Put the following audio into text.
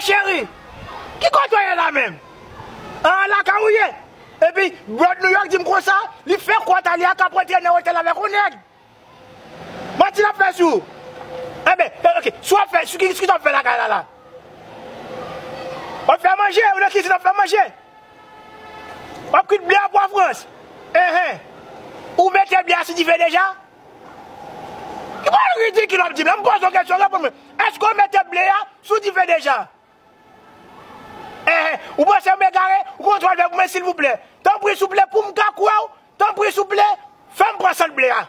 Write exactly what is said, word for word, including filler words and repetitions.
Cheri, ki kote w ye la menm? An lakay ou ye? Epi, Brod New York di m konsa, li fè kwòt a li a k ap rantre nan otèl avèk yon nèg. Manti l ap fè sou ou. Enben, ok, si w ap fè, si ki, ki w ap fè lakay la la? W ap fè manje, ou nan kizin w ap fè manje? W ap kwit ble a pou Frans? Enhen. Ou mete ble a sou dife deja? Ki pawòl ridikil w ap di m la? M poze w kesyon, reponn mwen. Èske w mete ble a sou dife deja? Enhen, ou panse m egare? Ou konn sa w ap fè pou mwen, silvouplè? Tanpri, souple, pou m ka kwè w, tanpri, souple, fè m pran sant ble a.